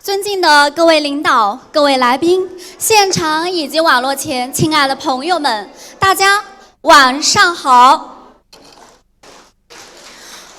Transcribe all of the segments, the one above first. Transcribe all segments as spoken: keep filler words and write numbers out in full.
尊敬的各位领导、各位来宾，现场以及网络前亲爱的朋友们，大家晚上好。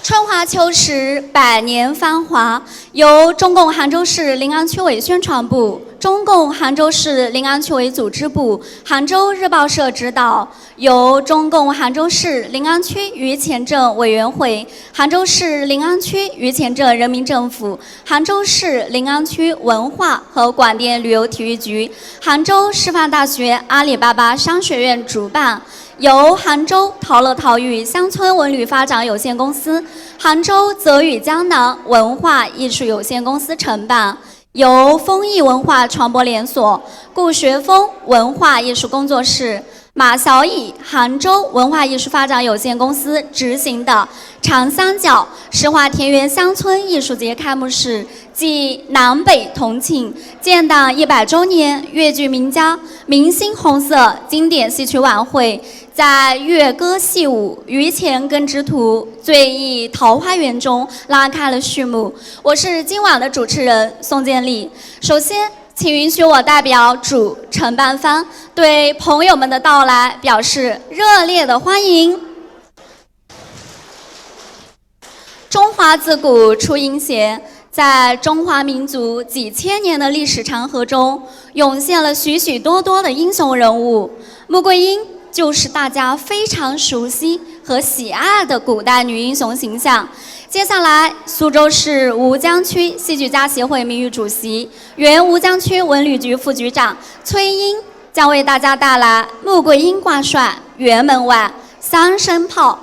春华秋实，百年芳华，由中共杭州市临安区委宣传部、中共杭州市临安区委组织部、杭州日报社指导，由中共杭州市临安区余钱镇委员会、杭州市临安区余钱镇人民政府、杭州市临安区文化和广电旅游体育局、杭州师范大学阿里巴巴商学院主办，由杭州陶乐陶育乡村文旅发展有限公司、杭州泽语江南文化艺术有限公司承办，由丰益文化传播连锁、顾学峰文化艺术工作室、马小乙杭州文化艺术发展有限公司执行的长三角石化田园乡村艺术节开幕式暨南北同庆建党一百周年粤剧名家明星红色经典戏曲晚会，在粤歌戏舞、余钱耕织图、醉意桃花源中拉开了序幕。我是今晚的主持人宋建丽。首先，请允许我代表主承办方对朋友们的到来表示热烈的欢迎。中华自古出英贤，在中华民族几千年的历史长河中，涌现了许许多多的英雄人物。穆桂英就是大家非常熟悉和喜爱的古代女英雄形象。接下来，苏州市吴江区戏剧家协会名誉主席、原吴江区文旅局副局长崔英将为大家带来《穆桂英挂帅》《辕门外》《三声炮》。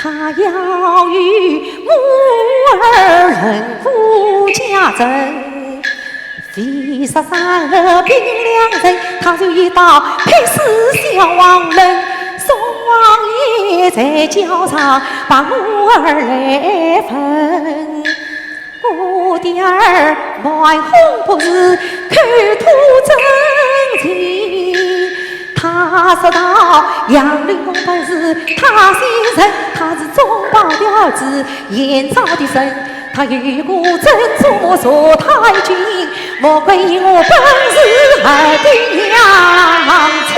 他要与我儿论夫家政，非杀山河并良人，他就一刀劈死小王人，宋王爷在轿上把我儿来问。 我的儿瞒哄不是，口吐真情。他说道：杨林公不是他先人，他是忠报的儿子，燕赵的人。他有个曾祖母佘太君，莫怪我本是儿的娘亲。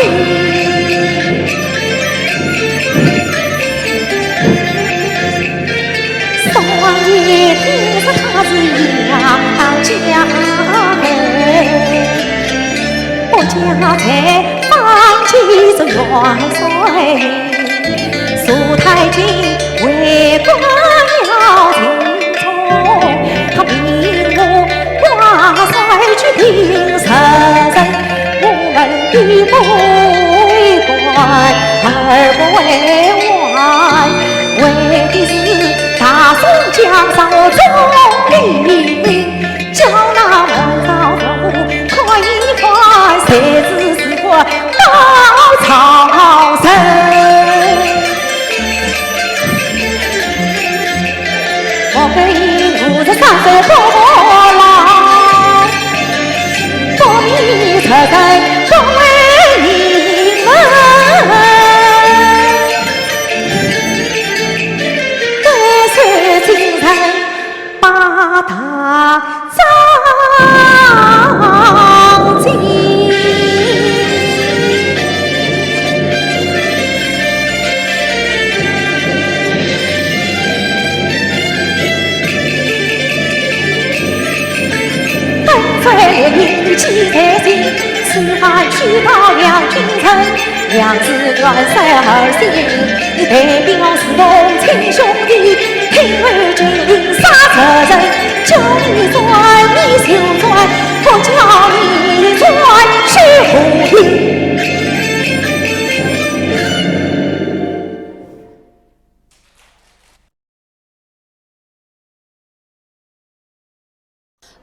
宋王爷听说他是杨家儿，不加再反击这元帅。佘太君为官要尽忠，他命我挂帅举兵十人，我们的不为官，而不为 为的是大宋江山和总理名，叫那满朝文武看一看，谁知是个稻草人。莫非五十三岁不服老，不明出身不为你们。 得罪今日八大长今。本帅列印记在心， 此番去到了京城，杨氏元帅儿姓林，你代表四方亲兄弟，听候军令杀贼人，叫你转你就转，不叫你转去何地？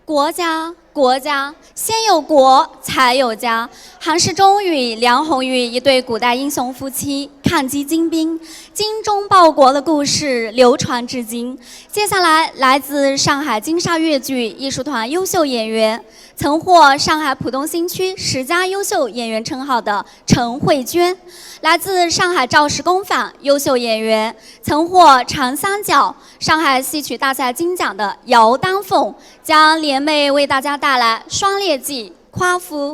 国家，国家，先有国，才有家。韩世忠与梁红玉一对古代英雄夫妻抗击金兵，精忠报国的故事流传至今。接下来，来自上海金沙越剧艺术团优秀演员，曾获上海浦东新区十佳优秀演员称号的陈慧娟，来自上海赵氏公坊优秀演员，曾获长三角 上海戏曲大赛金奖的姚丹凤将联袂为大家带来《双列记·夸父》。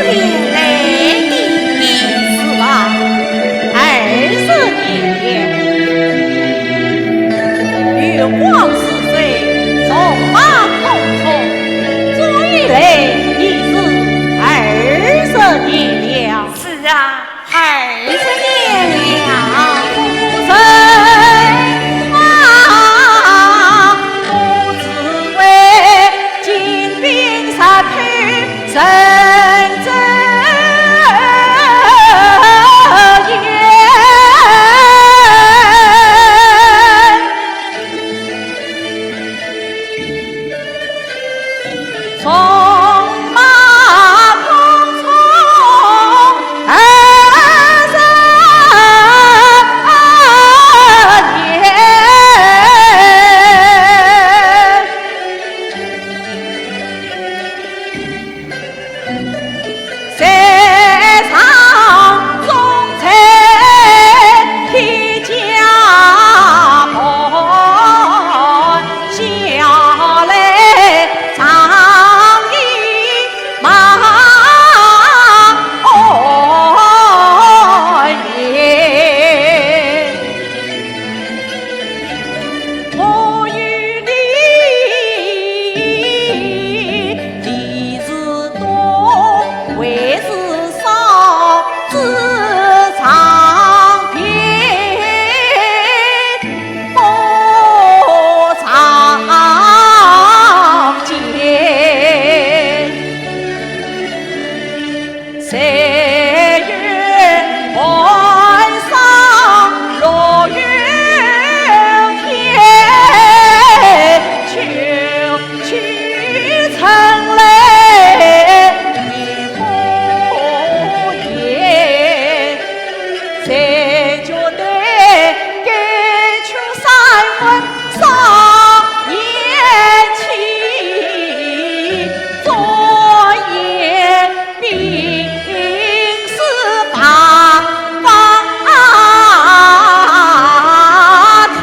年来的是啊，二十年了。月光似水，虫马空空，这一来已是二十年了。是啊，二十年了。夫人啊，我只为金兵杀退 人之言。匆忙匆匆而人言。 山上种菜天家饭，下来唱一忙哦耶。 我与你，你是多，还是少，只唱别不唱间。 谁愿晚上落雨天，秋去春来年复年。谁觉得该秋山问少年轻，昨夜 冰释八方天。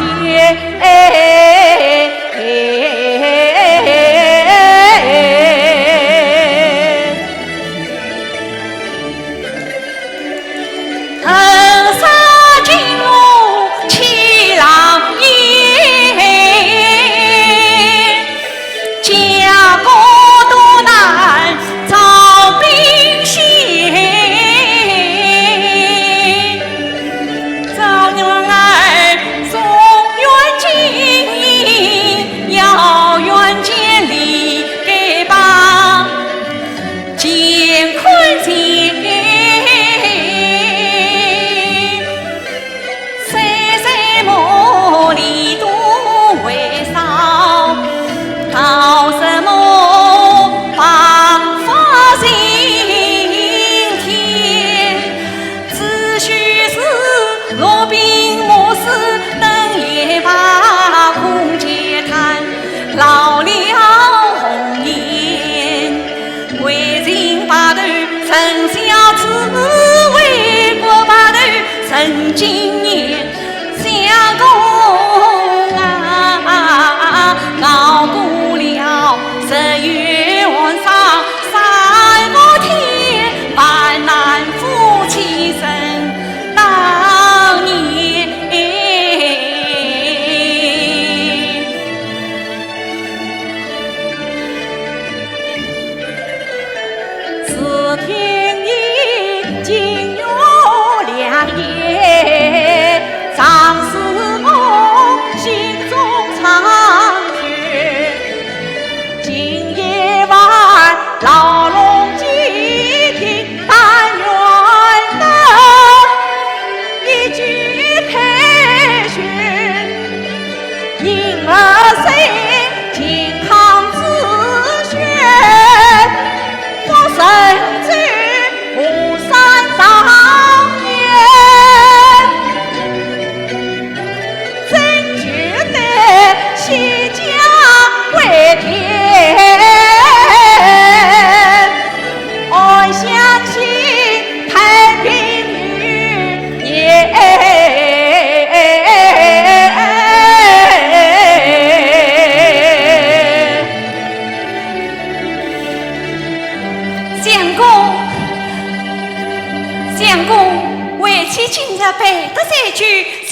相公，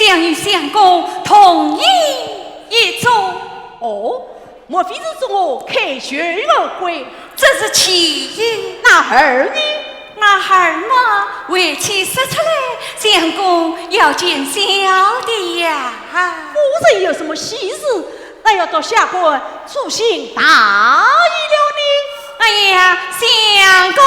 想与相公同饮一盅。哦，莫非是祝我凯旋而归？这是其一。那二呢？那二嘛，未曾说出来，相公要见笑的呀。夫人有什么喜事，那要到下官出行答应了呢。 哎呀，相公啊！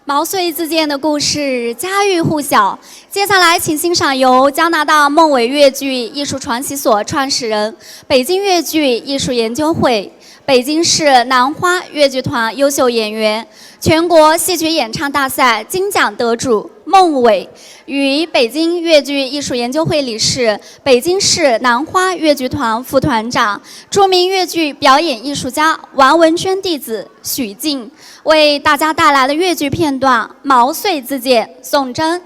毛遂自荐的故事家喻户晓。接下来，请欣赏由加拿大孟伟越剧艺术传习所创始人、北京越剧艺术研究会、北京市兰花越剧团优秀演员、全国戏曲演唱大赛金奖得主孟伟，与北京越剧艺术研究会理事、北京市兰花越剧团副团长、著名越剧表演艺术家王文娟弟子许静 为大家带来的越剧片段《毛遂自荐》，宋真。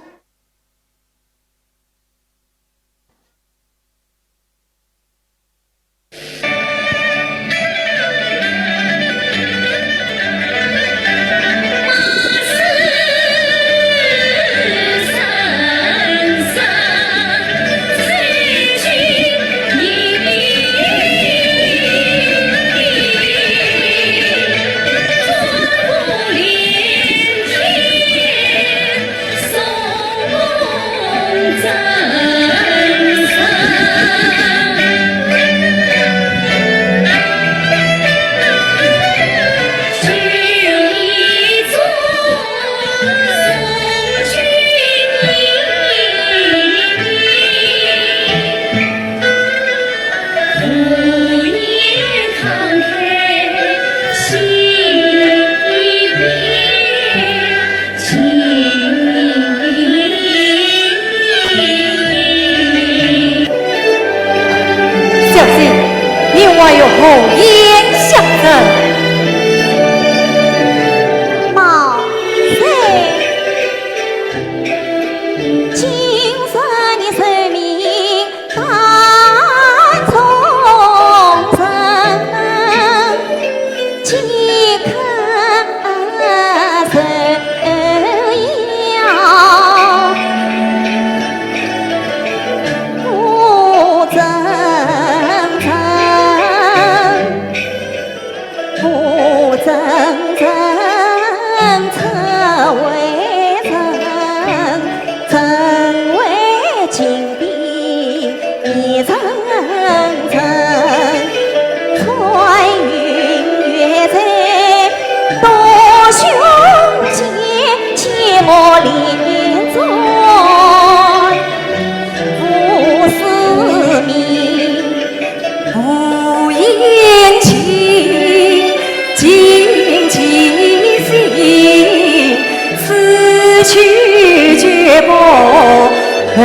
去绝不后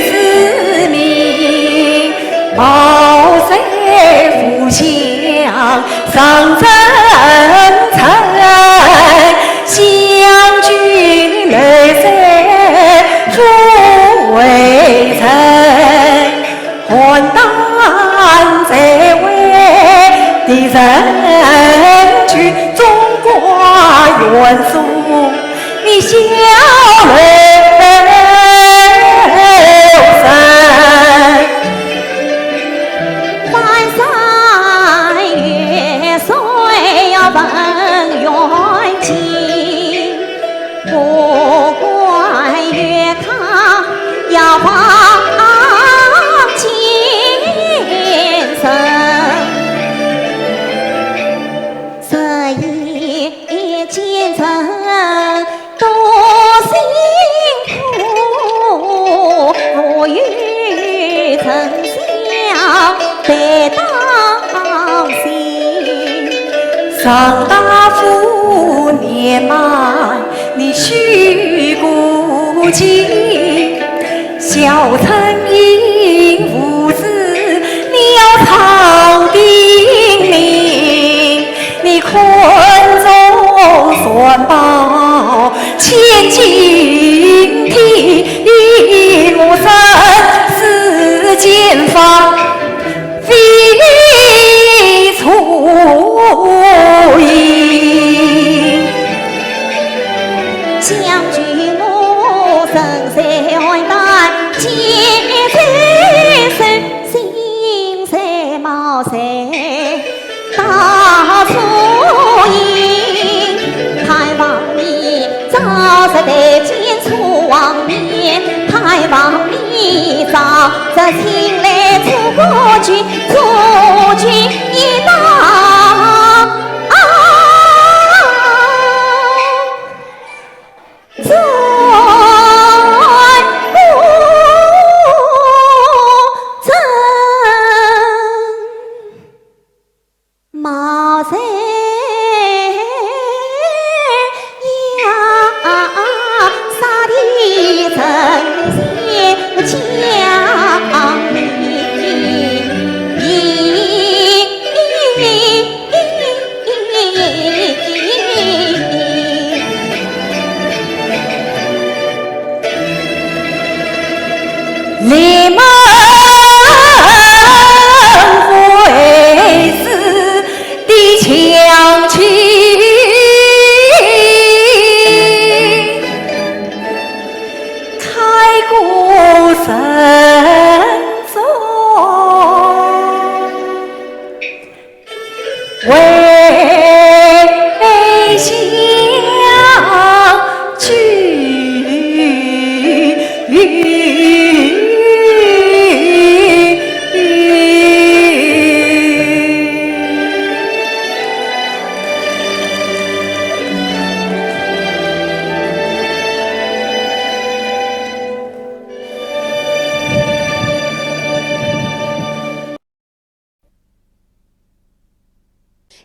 世名，貌似互相上争争，相聚来生不为人。寒灯再会的人去，总挂远送 你笑留声。翻山越水要问远近，不管越看要望近身。 这一见人多辛苦，无有成效得当心。上大夫年迈，你须顾及， 小臣因无知，你要常叮咛，你看中算报千金体，我身世间法，非错也。 将军我身在危难，见罪受，心在毛遂大出营，盼望你早日得见楚王面，盼望你早日前来助我去，助君一道。 啊，转不曾，毛遂要杀的人先将你。 你们会死的将军，开国神宗。 为相聚。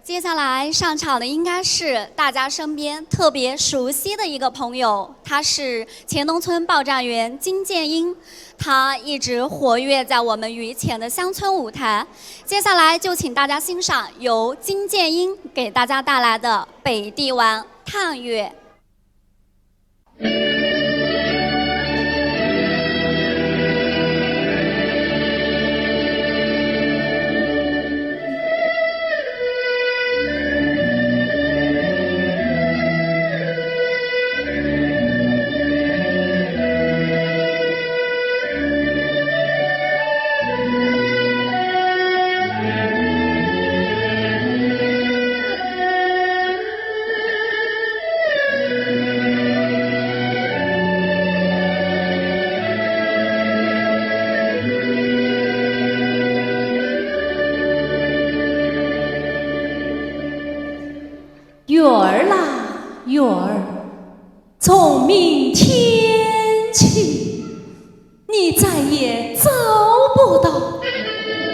接下来上场的应该是大家身边特别熟悉的一个朋友，他是钱农村报站员金建英，他一直活跃在我们榆钱的乡村舞台。接下来就请大家欣赏由金建英给大家带来的《北帝王探月》。 月儿啦，月儿，从明天起， 你再也找不到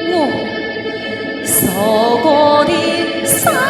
我受过的伤害。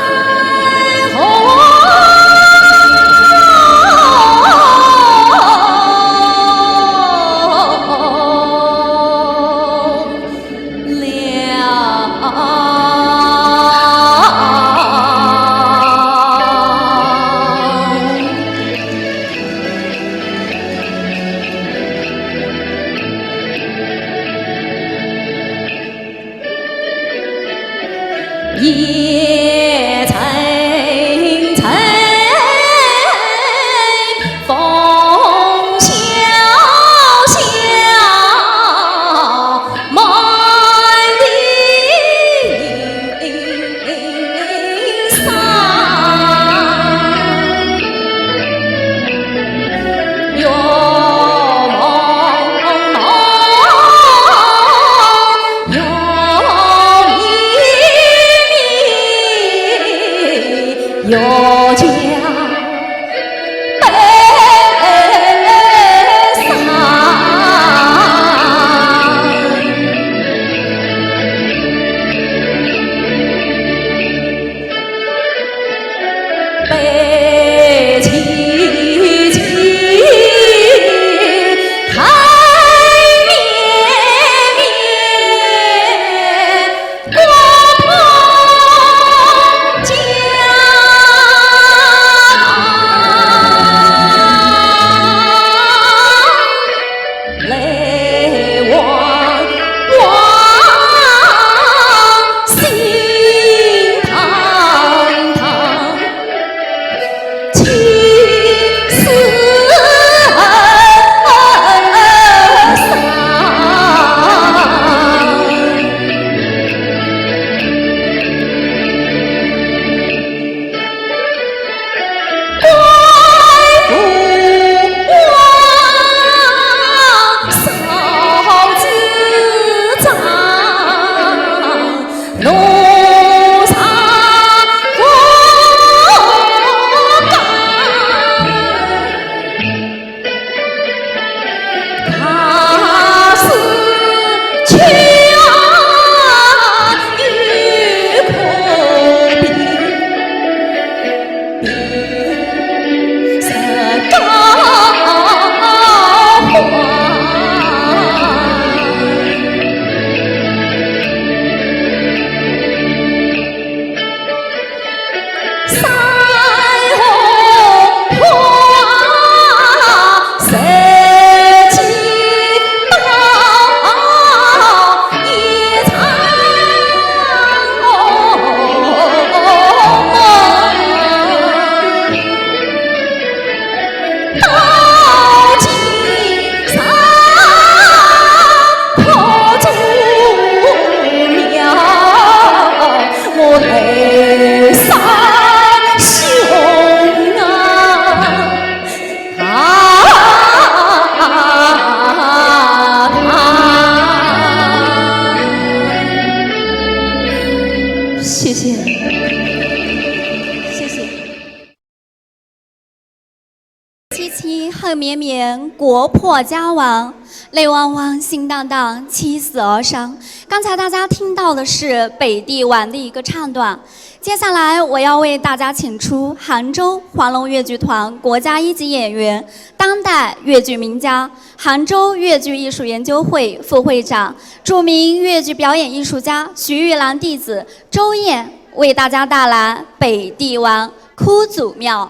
风萧萧，满地伤。月蒙蒙，月明明，月下 悲伤。悲戚戚，海绵绵。 谢谢，谢谢。 凄凄恨绵绵，国破家亡，泪汪汪，心荡荡，七死而伤。刚才大家听到的是北帝王的一个唱段，接下来我要为大家请出杭州黄龙越剧团国家一级演员、当代越剧名家、杭州越剧艺术研究会副会长、著名越剧表演艺术家徐玉兰弟子周燕，为大家带来《北帝王》《哭祖庙》。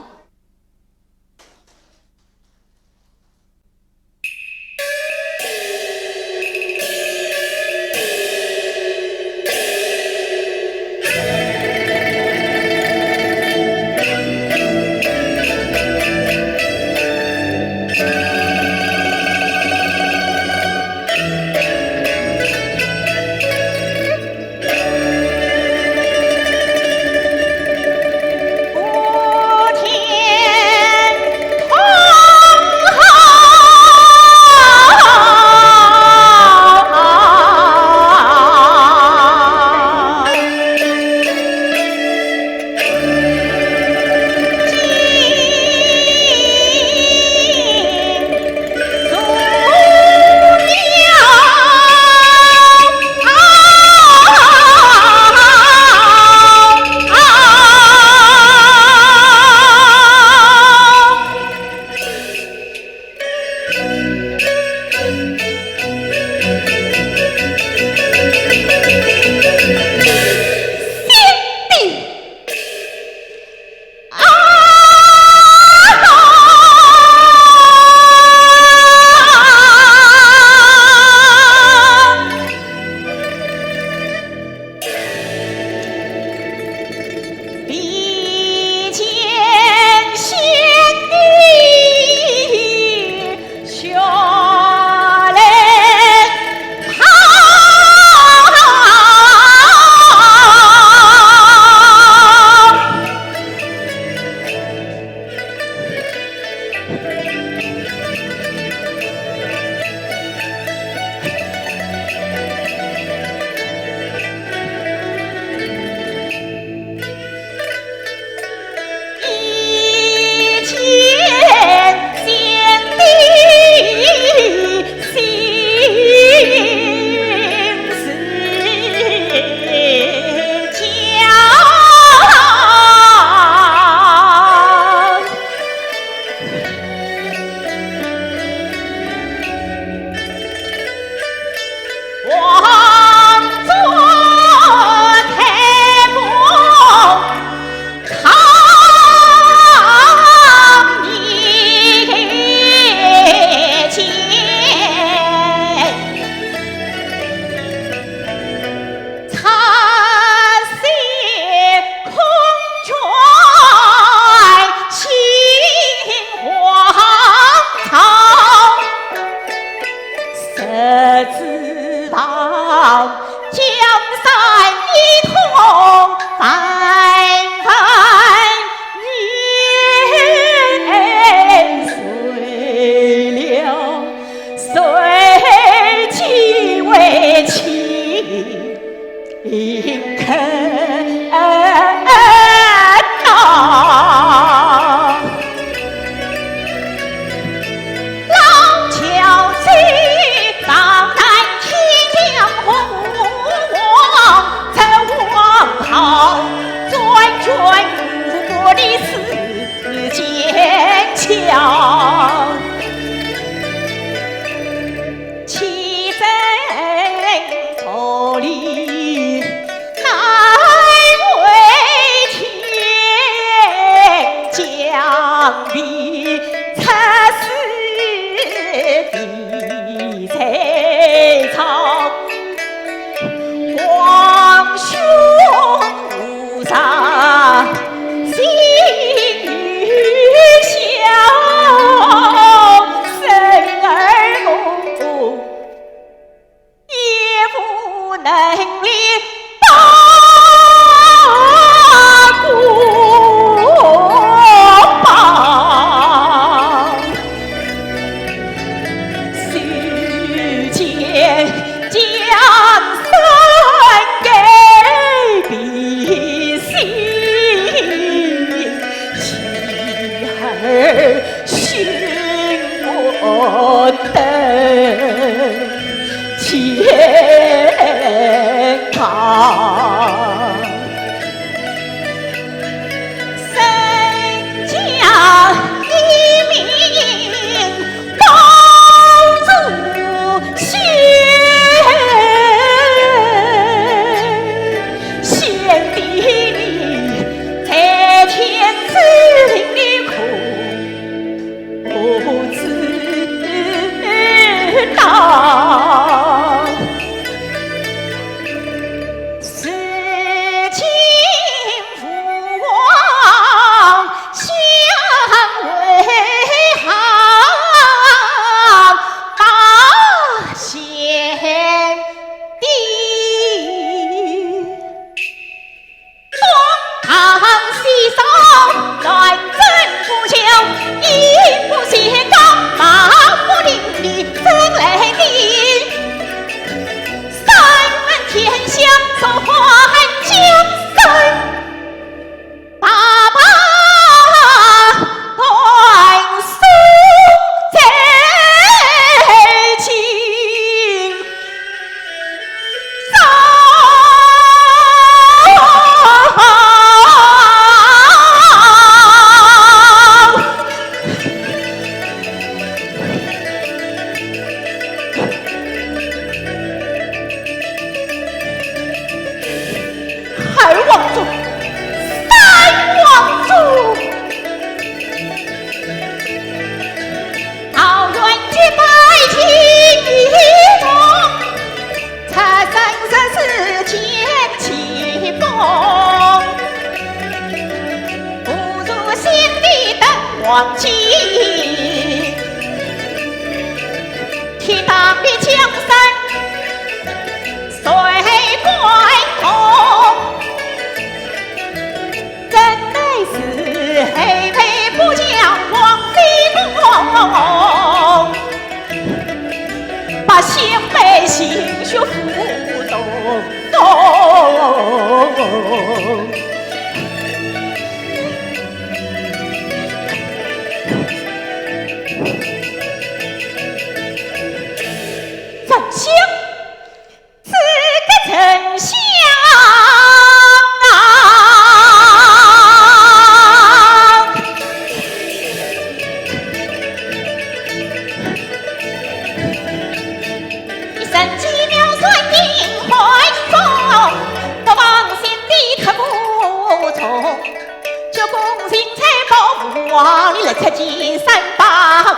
王李来出京三百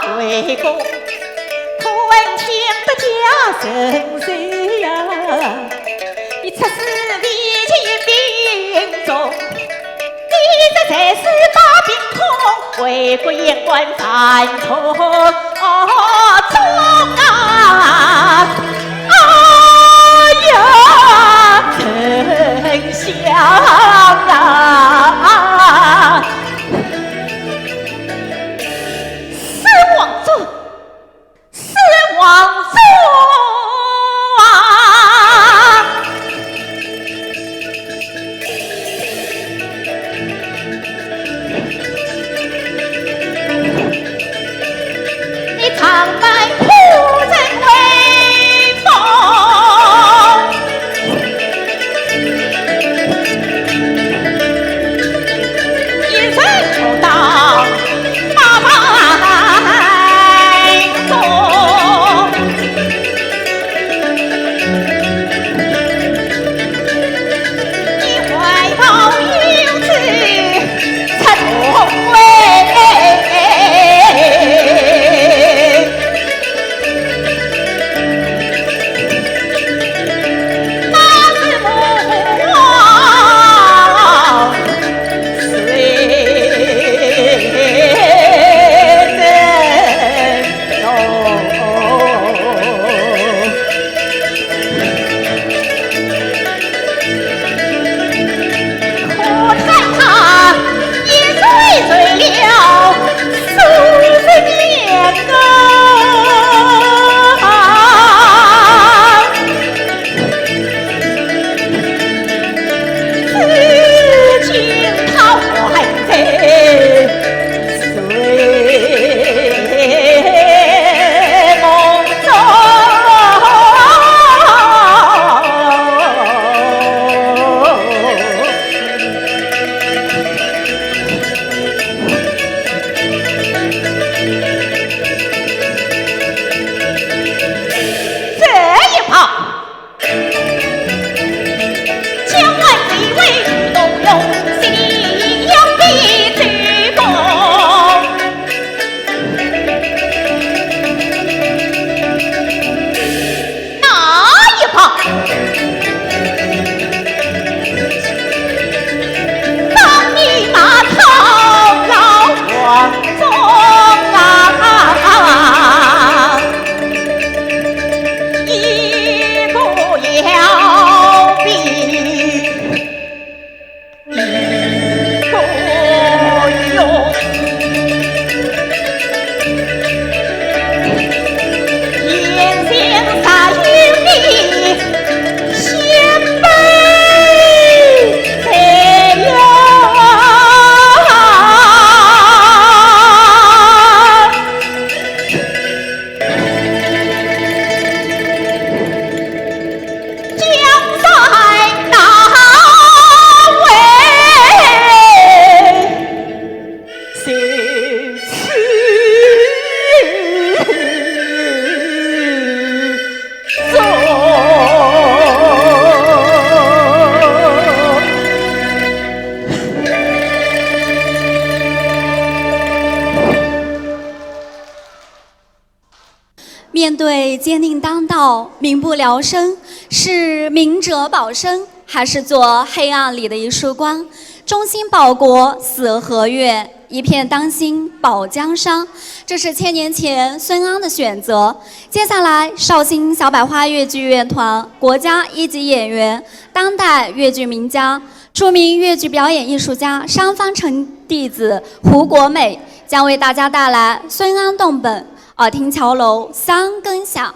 回宫，可恨卿得驾甚迟呀。你出师未及一兵中，你这才是把兵空，为国言官犯错中啊！哎呀，丞相啊！ 是王佐，是王佐啊！你长伴何人威风？ 一人就到八百中，你怀抱有志出重围。 这一炮，将来一位同用信仰的主公。那一炮，当你那套老王宗啊！ 一个要比一个勇，眼前才有你先辈在呀。 将在哪位？谁知中？ 面对奸佞当道，民不聊生，是明哲保身，还是做黑暗里的一束光？忠心报国，死和愿，一片丹心保江山，这是千年前孙安的选择。接下来，绍兴小百花越剧院团国家一级演员、当代越剧名家、著名越剧表演艺术家商方成弟子胡国美将为大家带来孙安动本 耳听桥楼三更响。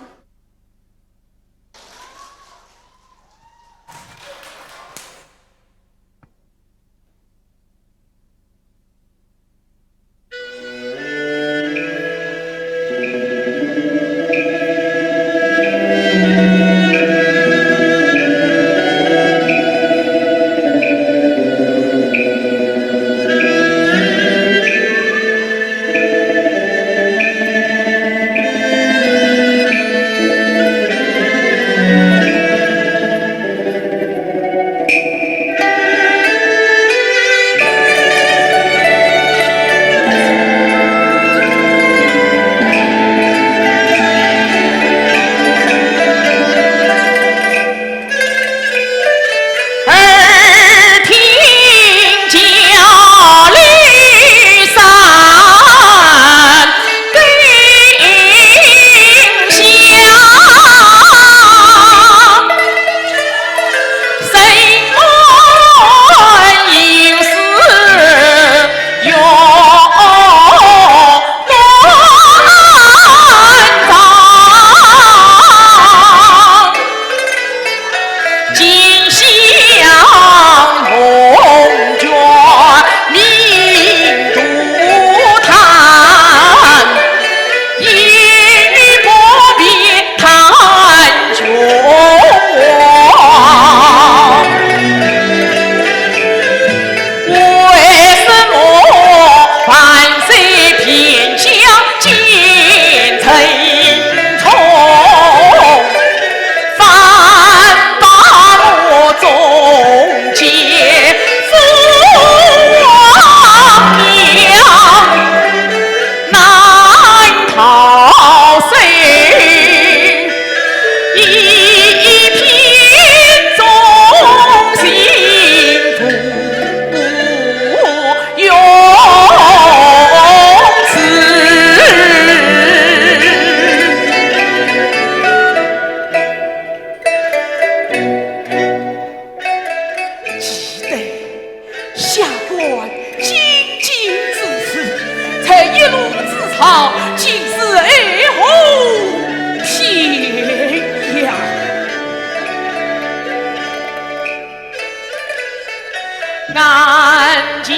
千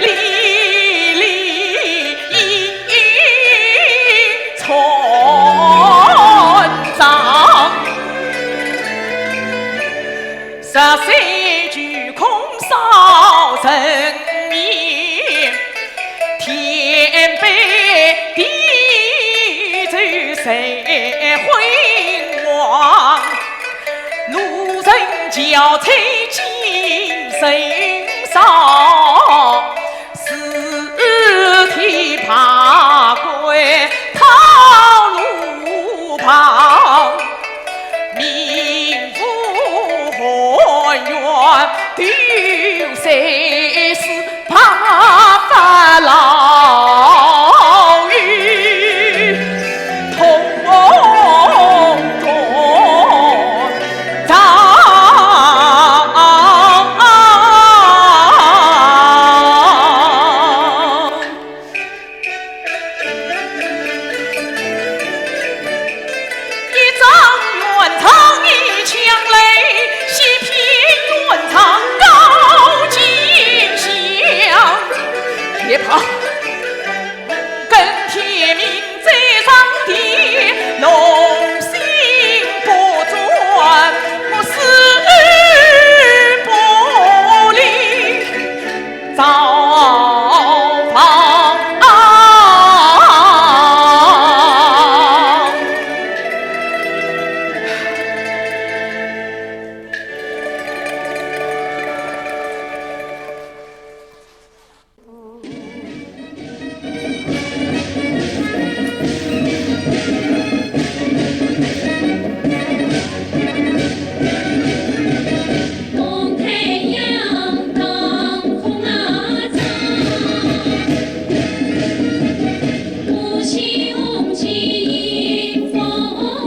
里里影影成长。十三九空少人面，天悲地愁谁会亡？ 路人憔悴精神少，尸体爬归讨路旁。民无汉冤，丢谁是 白发老于痛中长。一张元昌一枪来，西平元昌高见相。别跑！ 跟天命在上的龙心不转，我死不离灶房。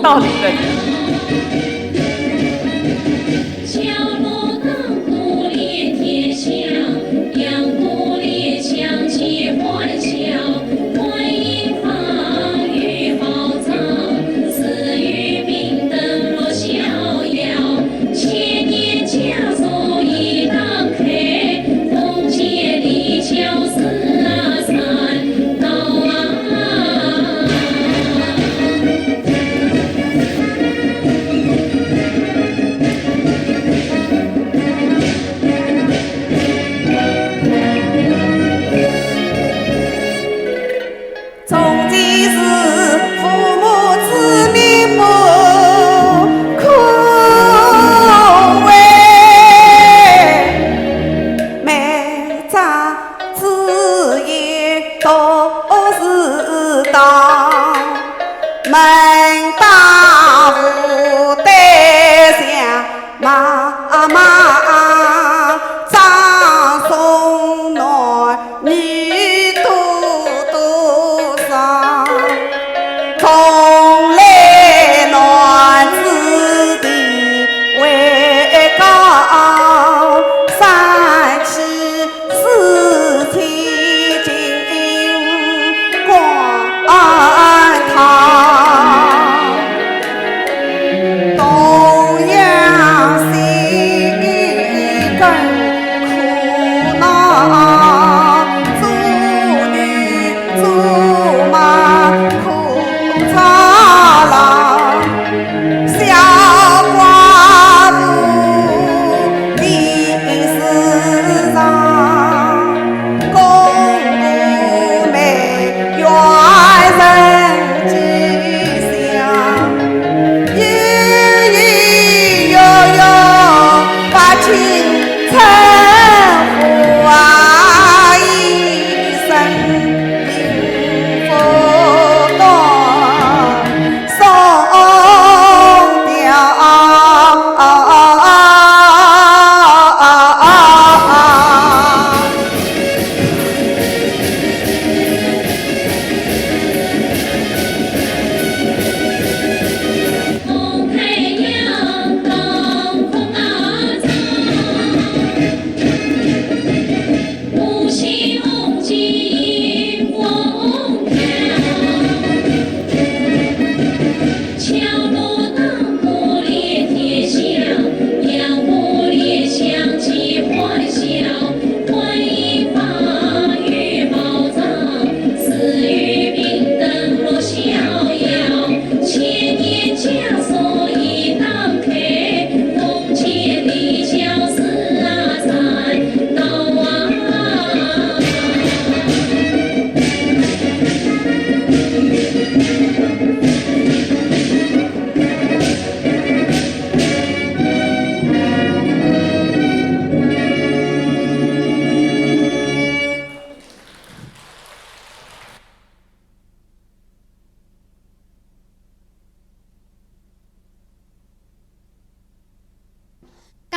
道理在这。 从前是父母之命不可违，每朝子夜都是到，门当户对像妈妈，长送男女多多少，从来男子地位高，三妻四妾金光堂。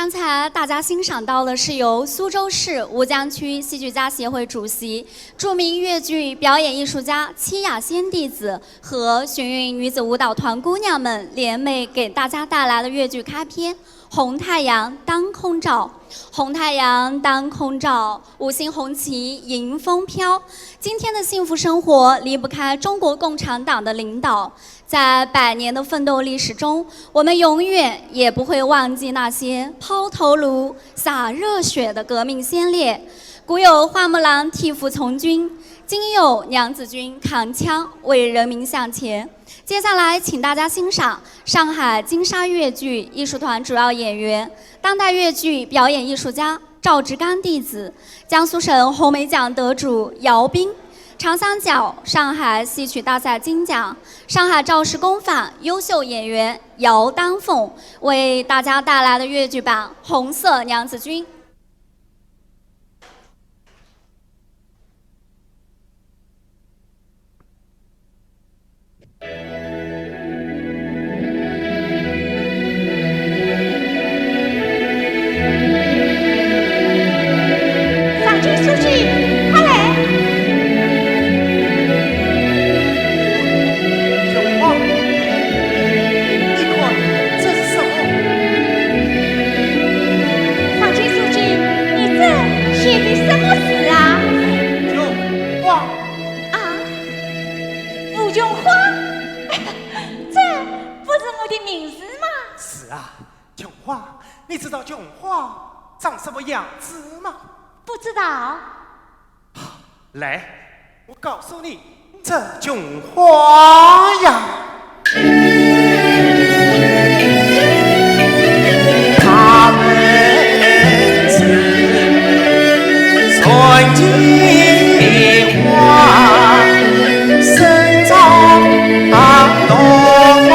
刚才大家欣赏到的是由苏州市吴江区戏剧家协会主席、著名越剧表演艺术家戚雅仙弟子和学院女子舞蹈团姑娘们联袂给大家带来的越剧开篇《红太阳当空照》。红太阳当空照，五星红旗迎风飘。今天的幸福生活离不开中国共产党的领导，在百年的奋斗历史中，我们永远也不会忘记那些抛头颅、洒热血的革命先烈。古有花木兰替父从军，今有娘子军扛枪为人民向前。接下来，请大家欣赏上海金沙越剧艺术团主要演员、当代越剧表演艺术家赵志刚弟子、江苏省红梅奖得主姚斌、长三角上海戏曲大赛金奖、上海赵氏公坊优秀演员姚丹凤为大家带来的越剧版《红色娘子军》。 上京书记，快来！荣华，你看，这是什么？上京书记，你这写的什么字啊？荣华。啊？吴荣华？这不是我的名字吗？是啊。 琼花，你知道琼花长什么样子吗？不知道。来，我告诉你，这琼花呀，它们是传奇花，生长东方。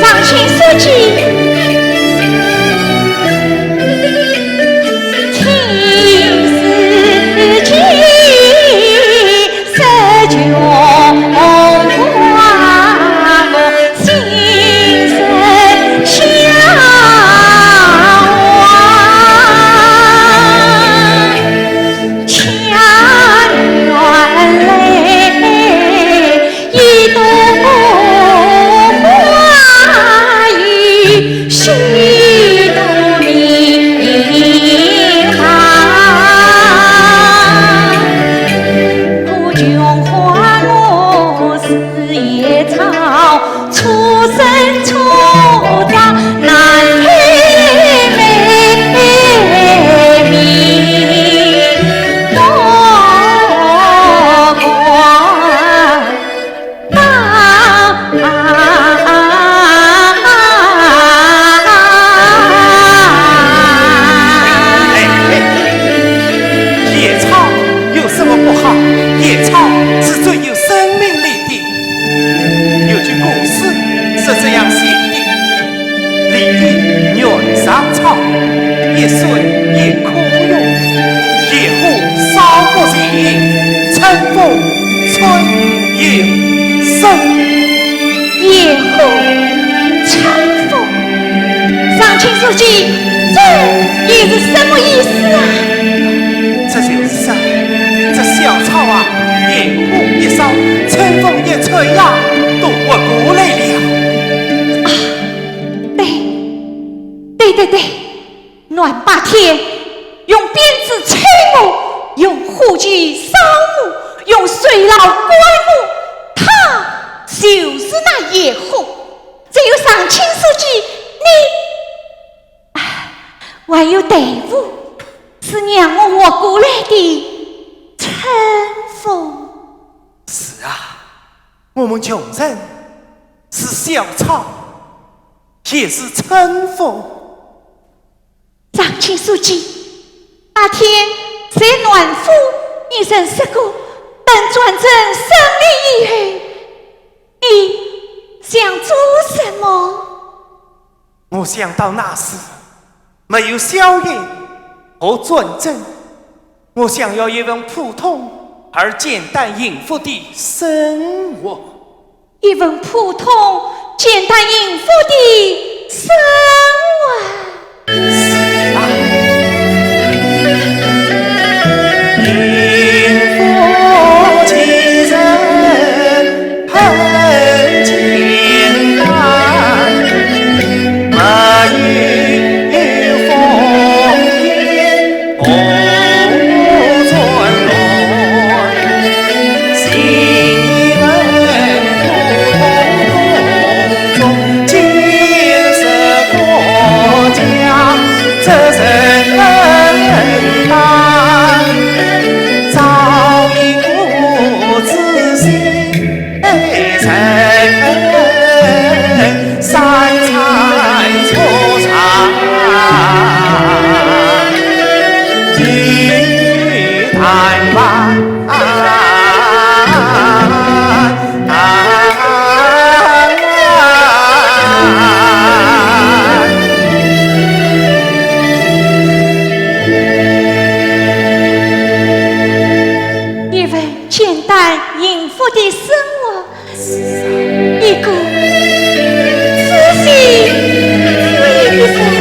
上京书记，请书记。 哎，哎，演唱有什么不好？演唱是最有生命力的。有句古诗是这样写的： 林雨原上草，一岁一枯荣。野火烧不尽，春风吹又生。野火，春风，上京书记，这又是什么意思啊？这就是说，这小草啊，野火一烧，春风一吹呀，都活过来了。啊， 对，对对对，暖八天，用鞭子抽我，用火炬烧我，用水牢灌我，她就是那野火。只有上卿书记，你，唉，还有队伍，是让我活过来的春风。是啊，我们穷人是小草，也是春风。 上卿书记，那天在暖府，你曾说过，等转正胜利以后，你想做什么？我想到那时没有硝烟和转正，我想要一份普通而简单幸福的生活。 一份普通、简单、幸福的生活。是啊，幸福其实很简单，没有风雨 一份简单幸福的生活，一个自信自立的生活。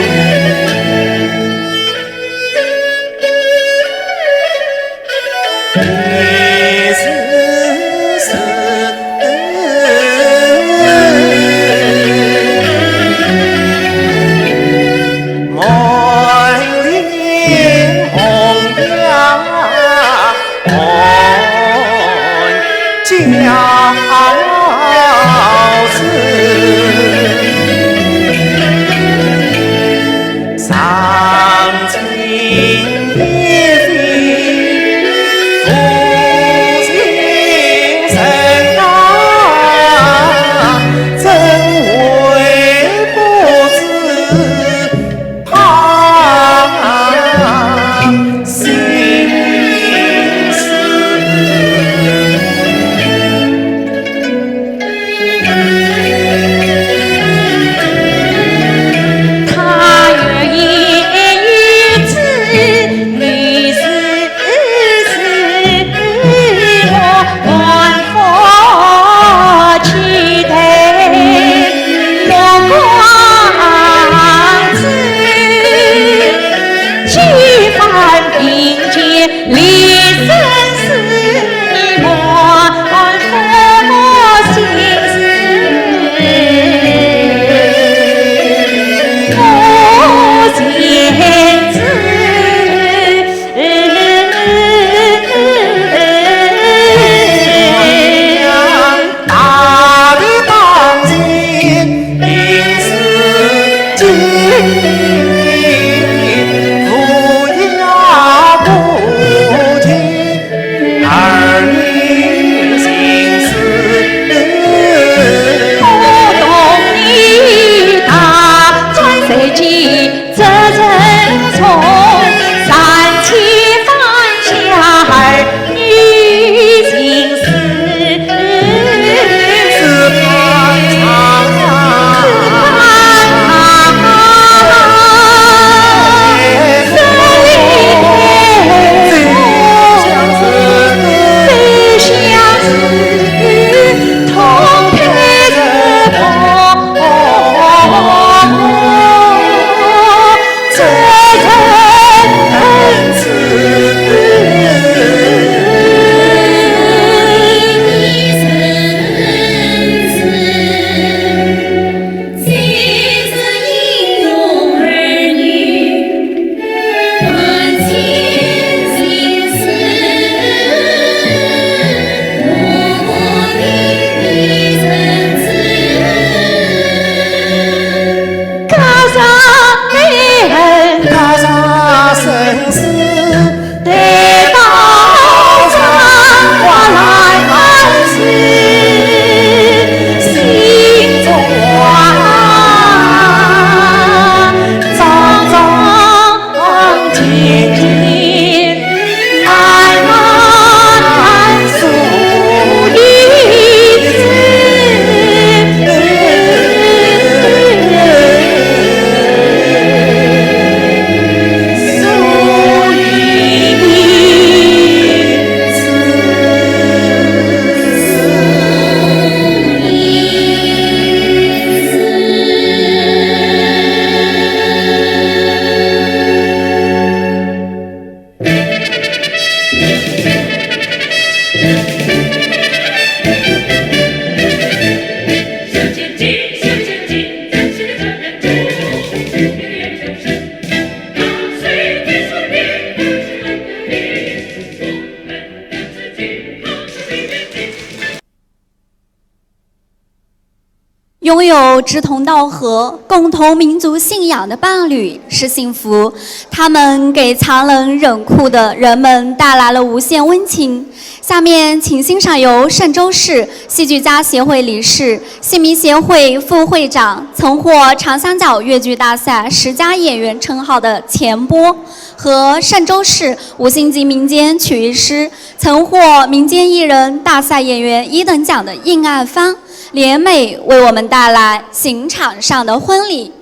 有志同道合、共同民族信仰的伴侣是幸福，他们给残忍冷酷的人们带来了无限温情。下面，请欣赏由嵊州市戏剧家协会理事、戏迷协会副会长、曾获长三角越剧大赛十佳演员称号的钱波和嵊州市五星级民间曲艺师、曾获民间艺人大赛演员一等奖的应爱芳联袂为我们带来刑场上的婚礼。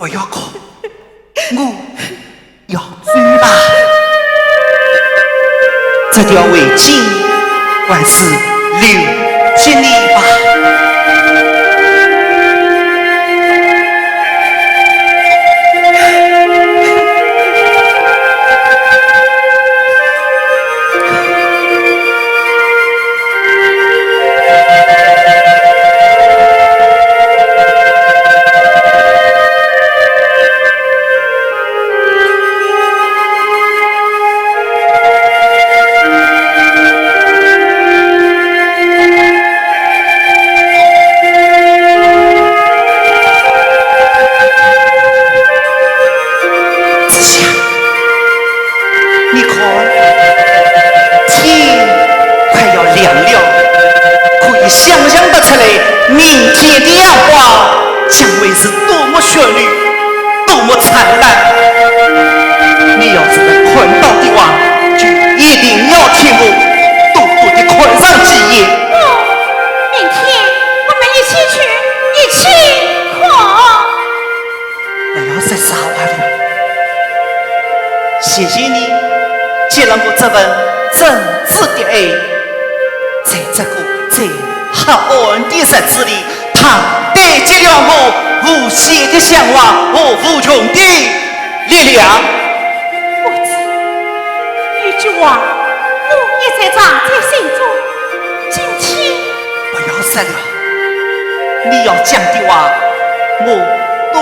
不要哭，我要走了。这条围巾还是留给你吧。子夏，你看，天快要亮了，可以想象得出来，明天的阳光将会是多么绚丽，多么灿烂。你要是能看到的话，就一定要替我多多的看上几眼。哦，明天我们一起去，一起看。不要再说话了。谢谢你给了我这份真挚的爱，在这个最黑暗的日子里，它带给了我无限的向往和无穷的力量。我知，有句话我一再藏在心中，今天不要说了，你要讲的话，我都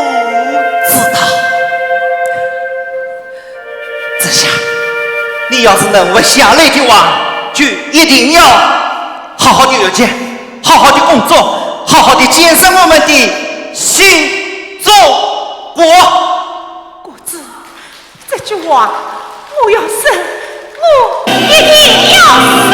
知道。子夏，你要是能活下来的话，就一定要好好的学习，好好的工作，好好的建设我们的新中国。果子，这句话我要说，我一定要说。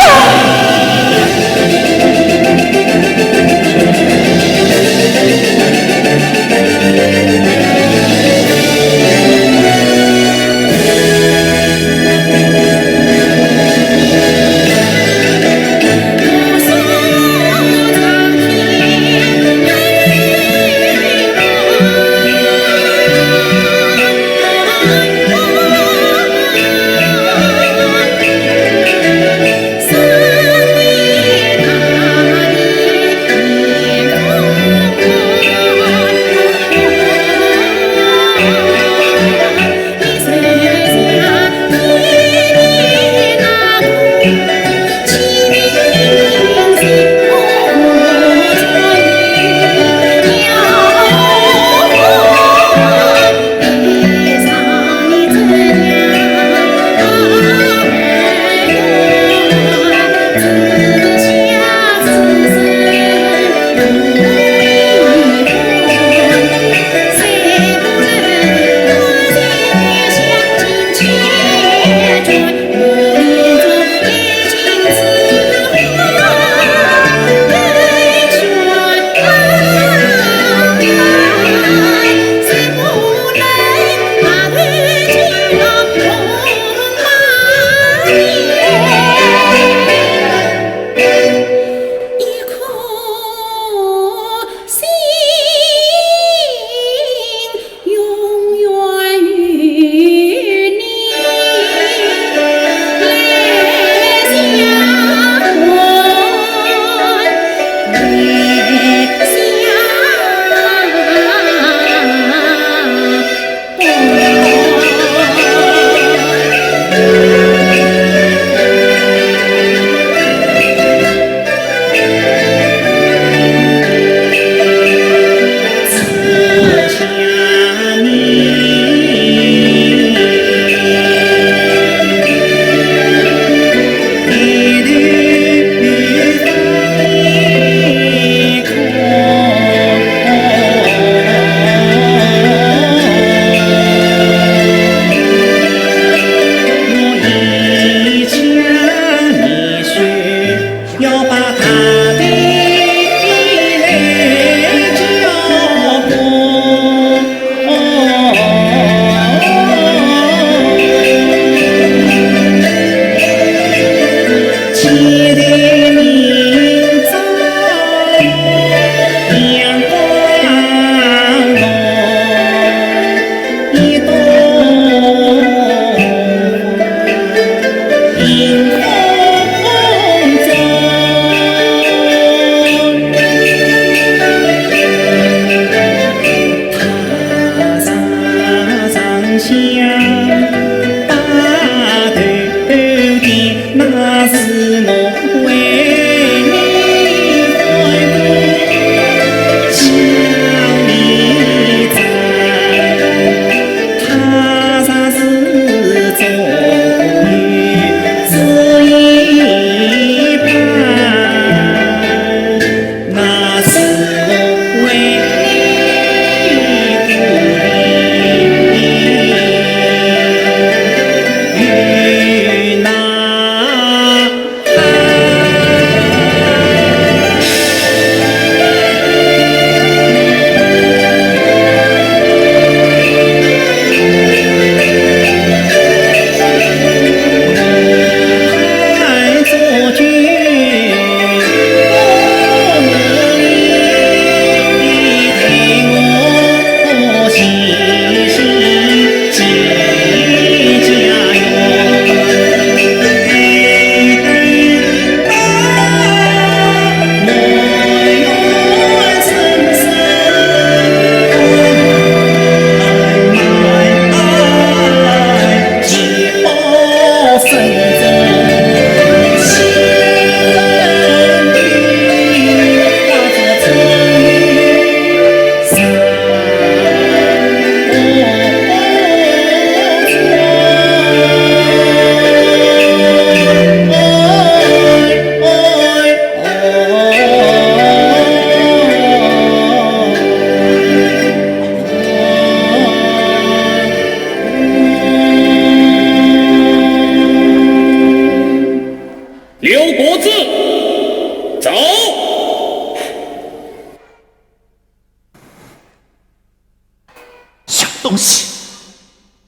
东西，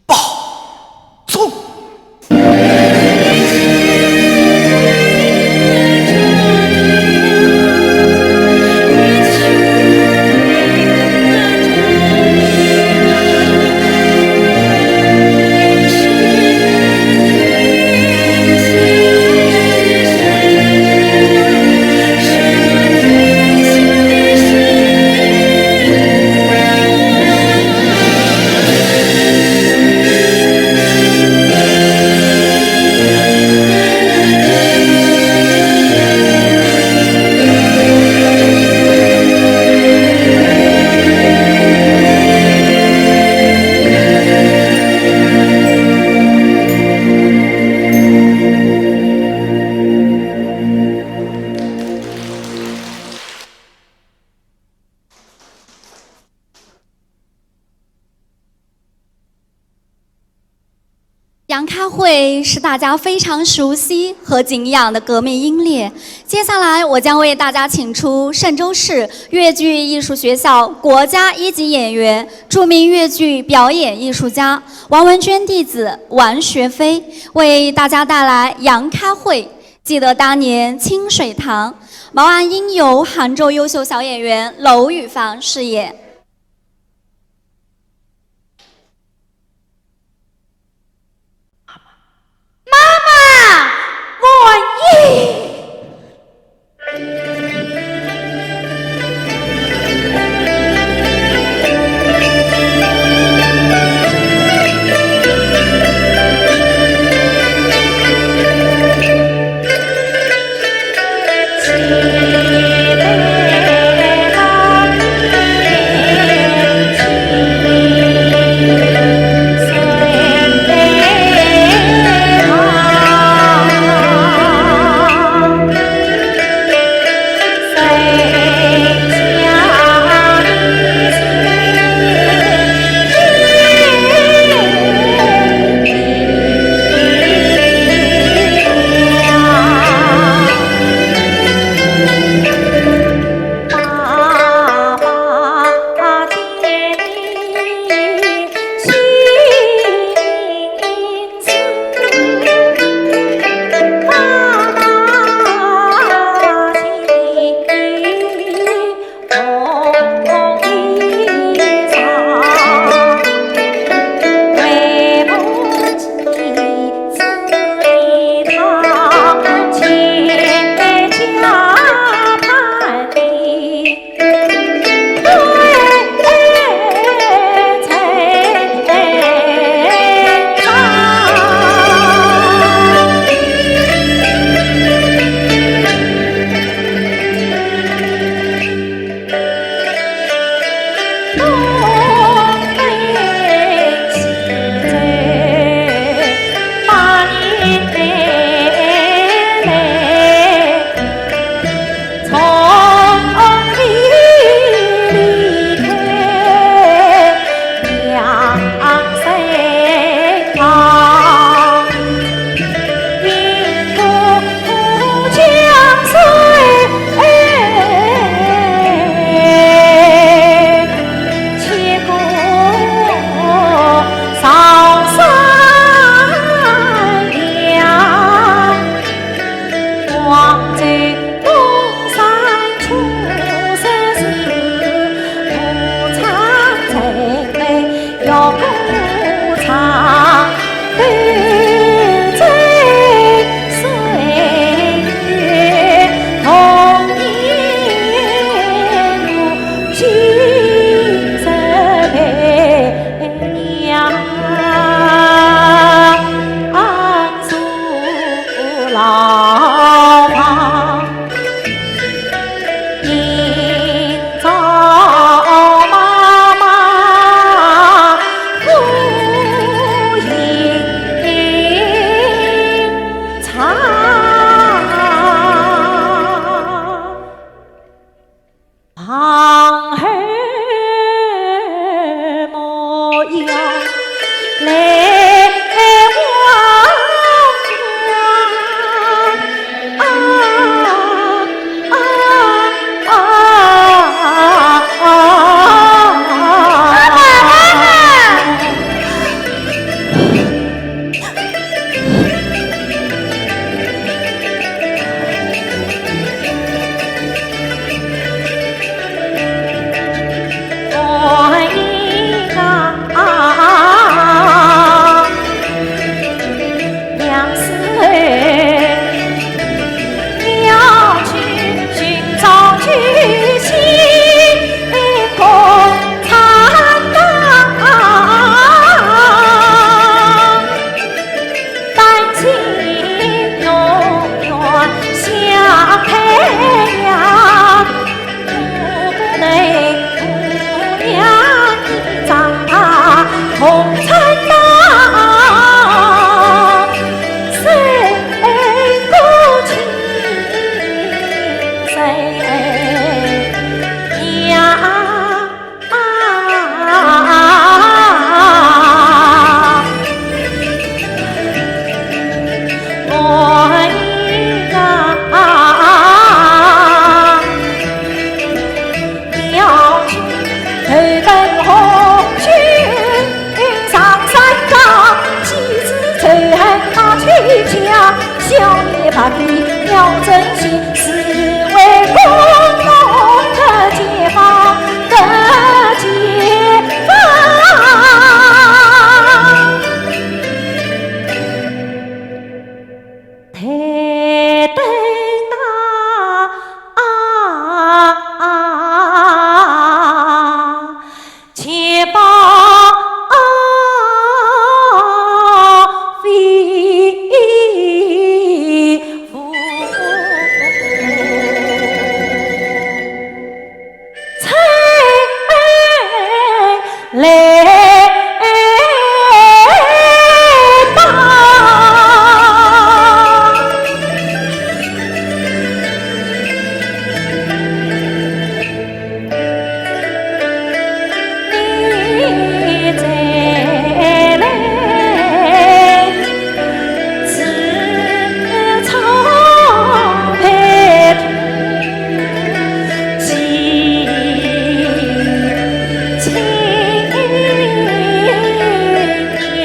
报，冲！杨开慧是大家非常熟悉和敬仰的革命英烈。接下来，我将为大家请出嵊州市越剧艺术学校国家一级演员、著名越剧表演艺术家王文娟弟子王学飞，为大家带来《杨开慧》。记得当年清水堂，毛岸英由杭州优秀小演员楼雨凡饰演。 妈妈，我也。要你把你要珍惜，是为共同的解放，的解放。台灯啊，且把飞舞。 吹来吧。你再来。 自从白头，寄情家。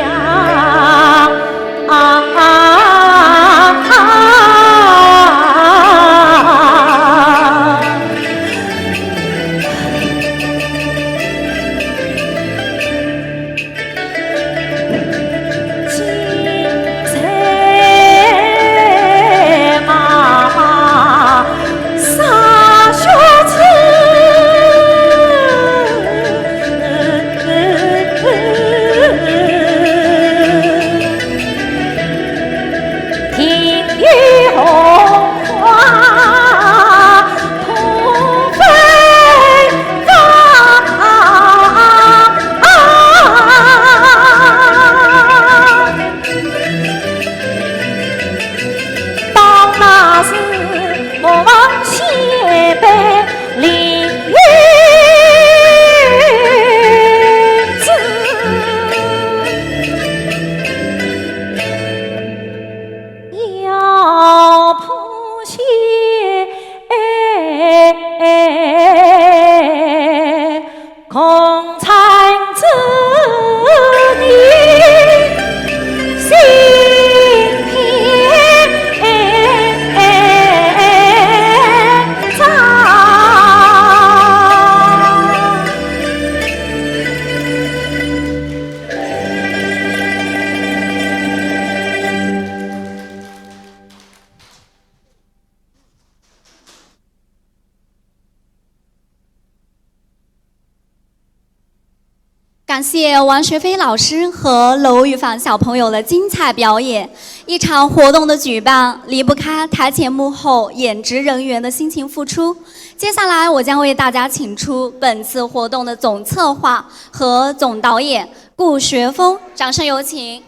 感谢王学飞老师和楼玉凡小朋友的精彩表演。一场活动的举办，离不开台前幕后演职人员的辛勤付出。接下来，我将为大家请出本次活动的总策划和总导演顾学峰，掌声有请。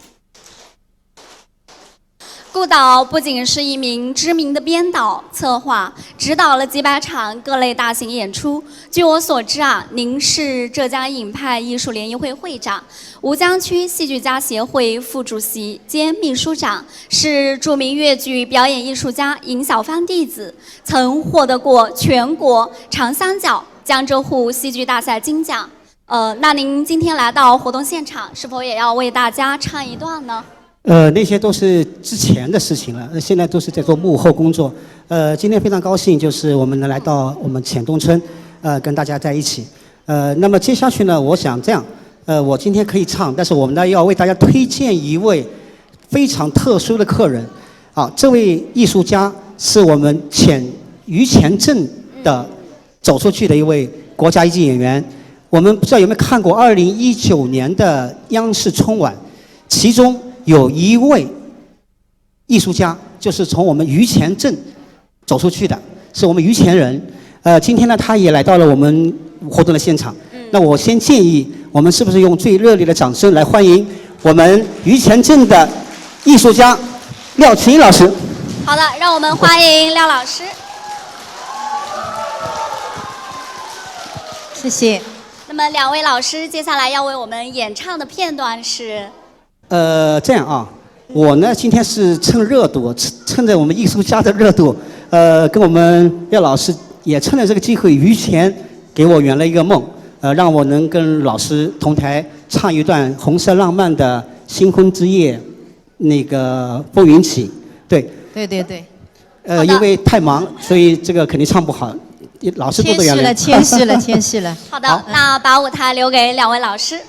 顾导不仅是一名知名的编导、策划，执导了几百场各类大型演出。据我所知啊，您是浙江影派艺术联谊会会长、吴江区戏剧家协会副主席兼秘书长，是著名越剧表演艺术家尹小帆弟子，曾获得过全国长三角江浙沪戏剧大赛金奖。呃，那您今天来到活动现场，是否也要为大家唱一段呢？ 呃，那些都是之前的事情了，呃，现在都是在做幕后工作。呃，今天非常高兴，就是我们能来到我们浅东村，呃，跟大家在一起。呃，那么接下去呢，我想这样，呃，我今天可以唱，但是我们呢，要为大家推荐一位非常特殊的客人。啊，这位艺术家是我们浅，于前镇的走出去的一位国家一级演员。我们不知道有没有看过二零一九年的央视春晚，其中有一位艺术家就是从我们于前镇走出去的，是我们于前人。呃，今天呢，他也来到了我们活动的现场。嗯。那我先建议，我们是不是用最热烈的掌声来欢迎我们于前镇的艺术家廖琴老师？好的，让我们欢迎廖老师。谢谢。那么两位老师接下来要为我们演唱的片段是？ 呃，这样啊，我呢，今天是趁热度，趁，趁着我们艺术家的热度，呃，跟我们廖老师也趁着这个机会，于前给我圆了一个梦，呃，让我能跟老师同台唱一段《红色浪漫》的《新婚之夜》那个《风云起》。对，对对对。呃，因为太忙，所以这个肯定唱不好，老师多多原谅。谦虚了，谦虚了，谦虚了。好的，好，那把舞台留给两位老师。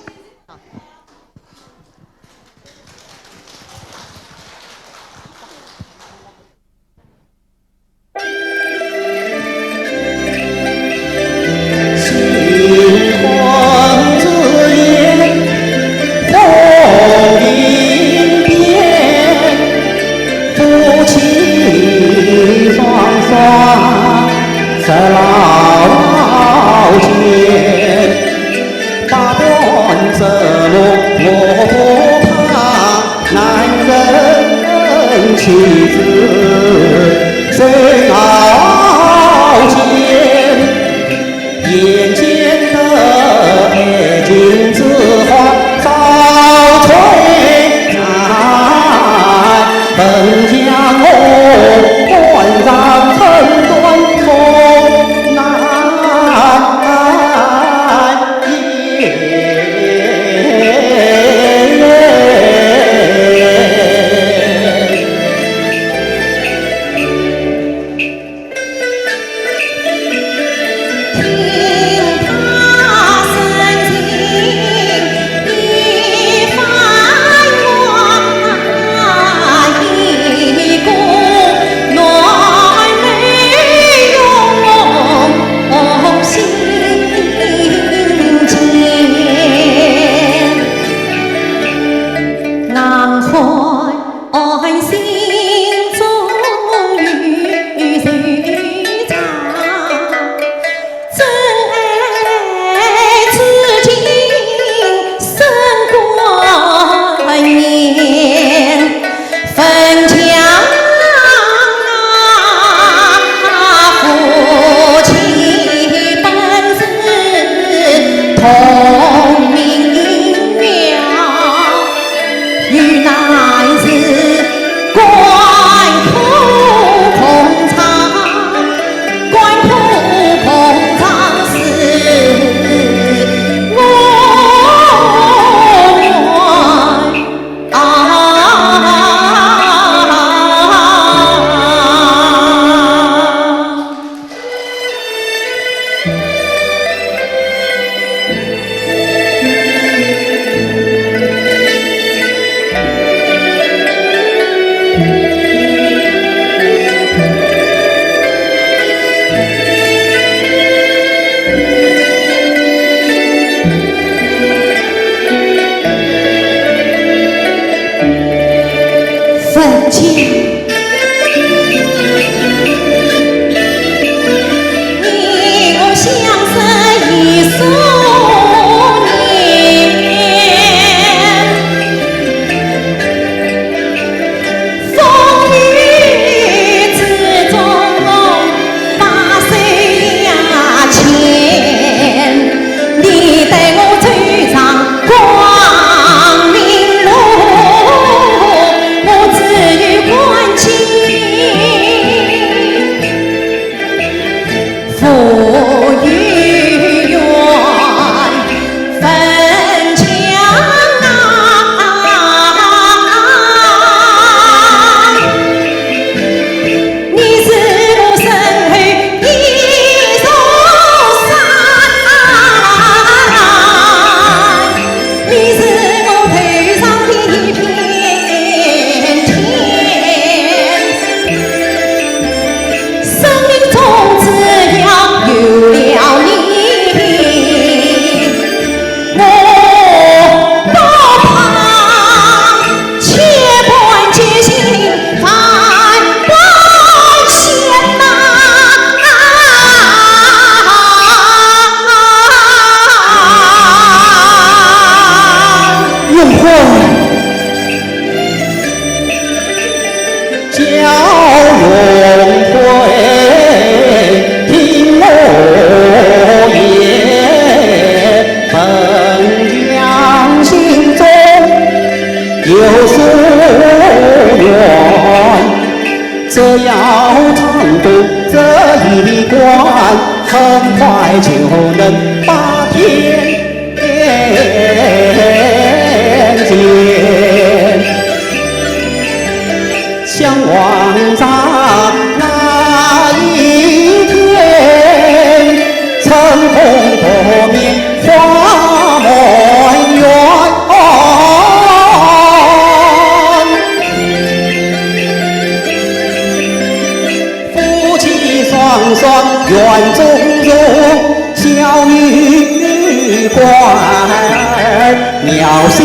妙心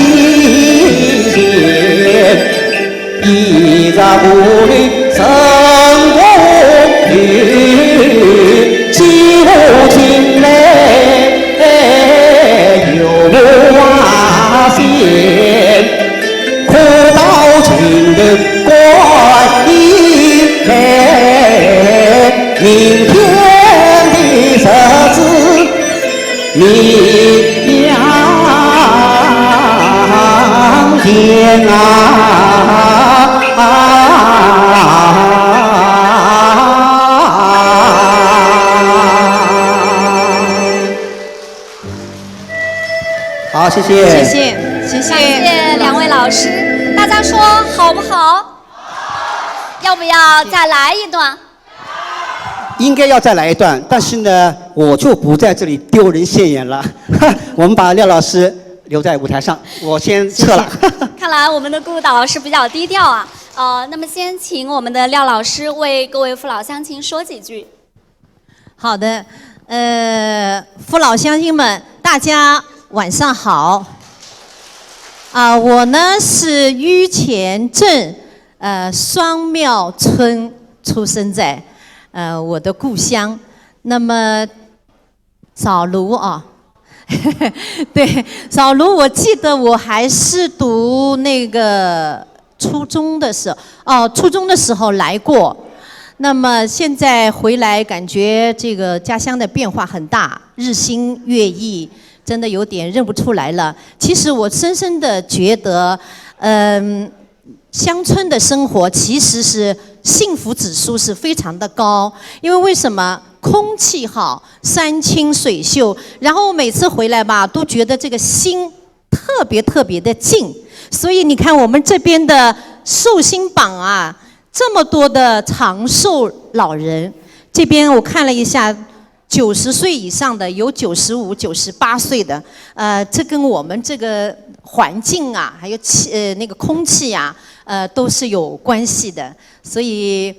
仙，一日无你生活有，几何情来又无限，可道情的观音来，明天的日子 明天啊。好，谢谢。谢谢，谢谢。感谢两位老师，大家说好不好？要不要再来一段？ 应该要再来一段，但是呢，我就不在这里丢人现眼了。我们把廖老师留在舞台上，我先撤了。谢谢。看来我们的顾导是比较低调啊。呃，那么先请我们的廖老师为各位父老乡亲说几句。好的，呃，父老乡亲们，大家晚上好。啊，我呢是峪前镇，呃，双庙村出生在，呃，我的故乡。那么早炉啊，对，早炉，我记得我还是读那个初中的时候，哦，初中的时候来过。那么现在回来，感觉这个家乡的变化很大，日新月异，真的有点认不出来了。其实我深深的觉得，嗯，乡村的生活其实是幸福指数是非常的高，因为为什么？空气好，山清水秀，然后每次回来吧，都觉得这个心特别特别的静。所以你看我们这边的寿星榜啊，这么多的长寿老人，这边我看了一下，九十岁以上的有九十五、九十八岁的，呃，这跟我们这个环境啊，还有气，呃，那个空气啊，呃，都是有关系的。所以，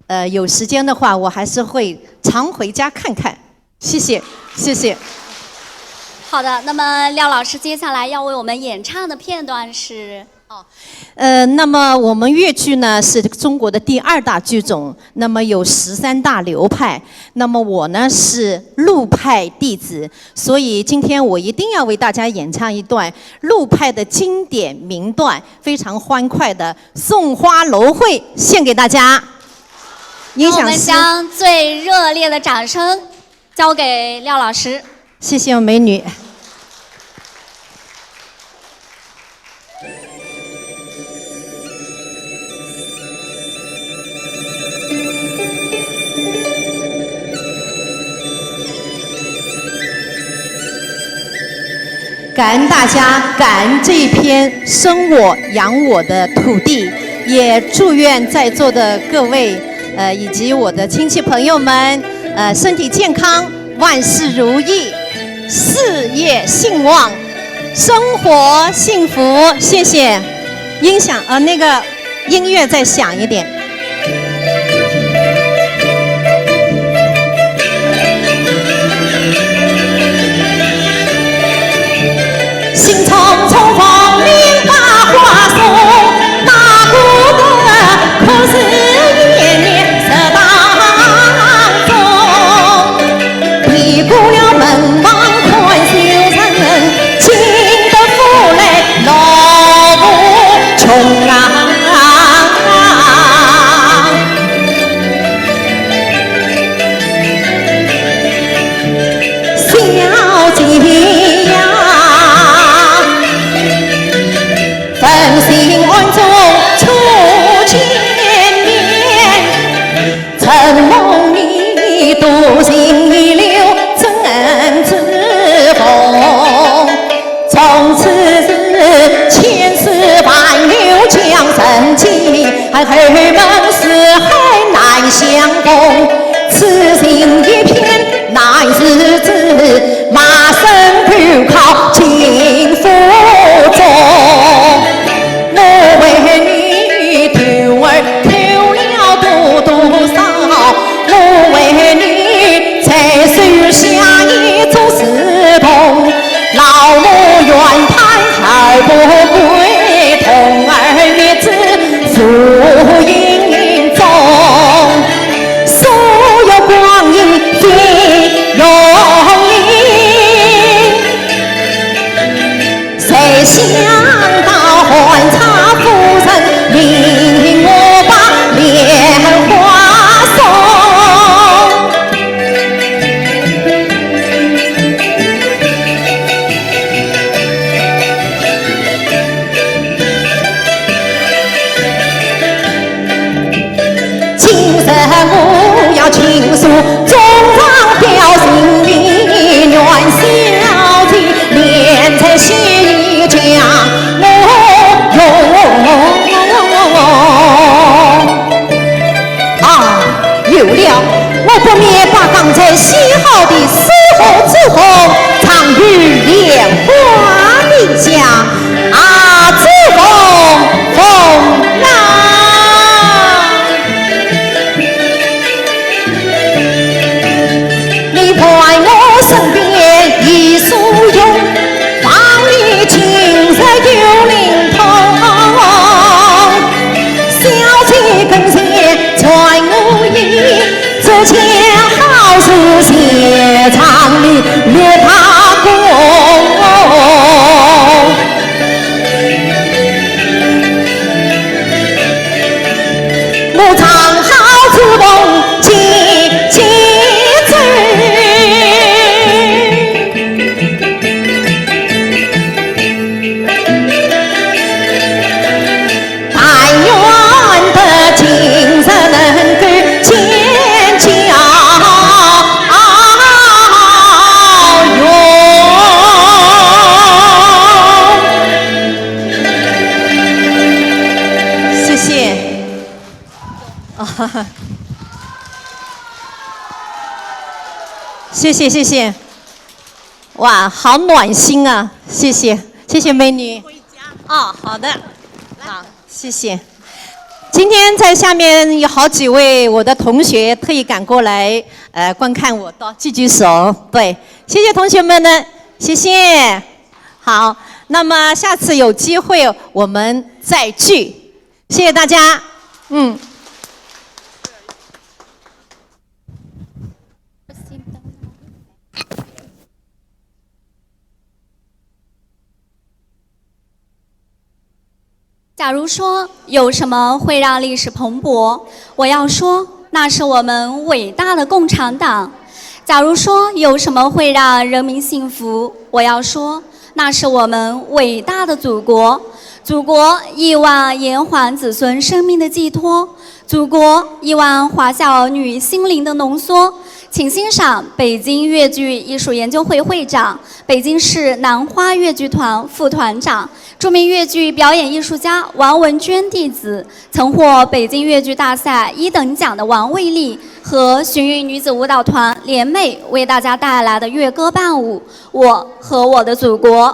呃，有时间的话，我还是会常回家看看。谢谢，谢谢。好的，那么廖老师接下来要为我们演唱的片段是？哦，呃，那么我们越剧呢是中国的第二大剧种，那么有十三大流派，那么我呢是陆派弟子，所以今天我一定要为大家演唱一段陆派的经典名段，非常欢快的《送花楼会》，献给大家。音响师，我们将最热烈的掌声 交给廖老师。谢谢美女。感恩大家，感恩这一片生我养我的土地，也祝愿在座的各位，呃，以及我的亲戚朋友们，呃，身体健康， 万事如意，事业兴旺，生活幸福。谢谢。音响，呃，那个音乐再响一点。富贵童儿女子树影中，所有光阴飞永远。谁想到寒茶夫人令我把莲花送。 今日我要亲手种上标新的元宵节，连在西江我用。啊，有了，我不免把刚才写好的诗和祝贺藏于莲花底下。啊，祝贺凤啊！ 你伴我身边已疏远，望你今日有灵通。小姐跟前传我言，这件好事谢上你岳大公。 我唱好珠凤姐姐奏。但愿得今日能够见家园。 谢谢。啊，谢谢，谢谢。哇，好暖心啊！谢谢，谢谢美女。哦，好的，好，谢谢。今天在下面有好几位我的同学特意赶过来，呃，观看我，都举举手。对，谢谢同学们呢，谢谢。好，那么下次有机会我们再聚，谢谢大家。嗯。 假如说有什么会让历史蓬勃，我要说，那是我们伟大的共产党。假如说有什么会让人民幸福，我要说，那是我们伟大的祖国。祖国，亿万炎黄子孙生命的寄托。祖国，亿万华夏儿女心灵的浓缩。请欣赏北京越剧艺术研究会会长、北京市兰花越剧团副团长、著名越剧表演艺术家王文娟弟子，曾获北京越剧大赛一等奖的王卫丽和瞿玉女子舞蹈团联袂为大家带来的越歌伴舞《我和我的祖国》。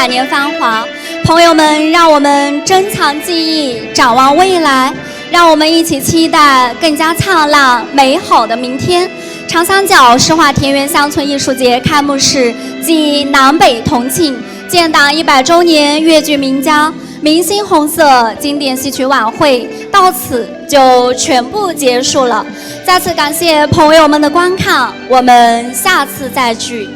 百年繁华。朋友们，让我们珍藏记忆，展望未来，让我们一起期待更加灿烂美好的明天。长三角诗画田园乡村艺术节开幕式暨南北同庆建党一百周年越剧名家明星红色经典戏曲晚会到此就全部结束了。再次感谢朋友们的观看，我们下次再聚。